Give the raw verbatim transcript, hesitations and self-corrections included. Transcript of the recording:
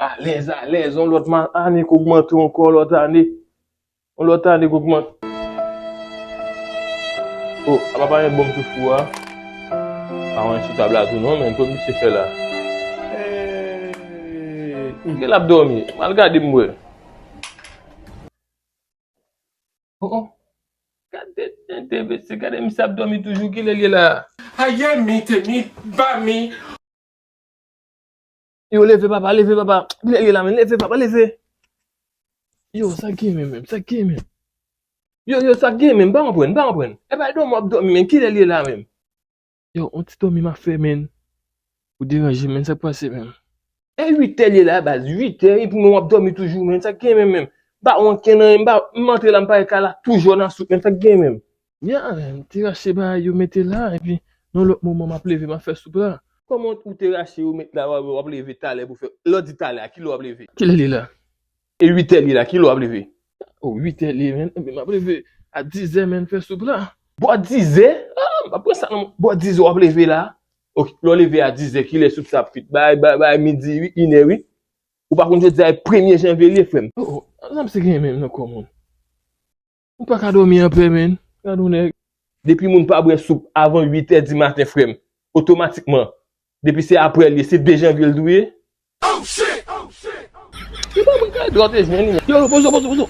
Alèz, alèz, yon lòt ma- ane k ogmante ankò, lòt ane. Yon lòt ane k ogmante. O, apa pa gen bonm sou fou a? Pa wè sou tab la tou non, men kot misye fè la? Eee, gen l ap dòmi. M al gade m wè. Oh, oh. Gade, gade, mesye, gade misye ap dòmi toujou. Kilè l ye la? Aye mi, te mi, ba mi. Yo, leve, papa, leve, papa. Kilè l ye la, men? Leve, papa, leve. Yo, sa k gen menm, menm? Sa k gen menm? Yo, yo, sa k gen menm? M pa konprann, m pa konprann. E pa dòmi w ap dòmi, men kilè l ye la menm? Yo, on ti dòmi m ap fè, menn. Ou deranje, menn, sa k pase, menn? E uit è l ye la, baz, uit è, epi mwen w ap dòmi toujou, menn, sa k gen menm, menm? M pa wè ankenn anyen, m pa, m antre la, m pa wè kay la toujou nan soup, menn, sa k gen menm? Ya, menn, m te rache bagay yo mete la, epi nan lòt moman m ap leve, m ap fè soup la. Kòman ou te rache yo met la, w ap, w ap leve talè pou fè, lè w di talè a, kilè w ap leve? Kilè l ye la? E uit è li la, kilè w ap leve? O, uit è li, menn. Ebyen, m ap leve a diz è, menn, fè soup la. Bò diz è? Ah, m ap pran sa nan bò diz è w ap leve la. Ok, lè w leve a diz è, kilè soup sa ap kwit? Bay, bay, bay, midi, wi, inè, wi. Ou pa konn jodi a e premye janvye li ye, frè m. O, o, sa misye gen menm nan kò moun. Ou pa ka dòmi anpè, menn. Gad on nèg. Depi moun pa bwè soup avan uit è di maten, frè m, otomatikman, depi se apre l ye, se de janvye l dwe ye. Oh shit! Oh shit! Yo pa mwen kay dwa te jwenn li. Yo, pozo, pozo, pozo.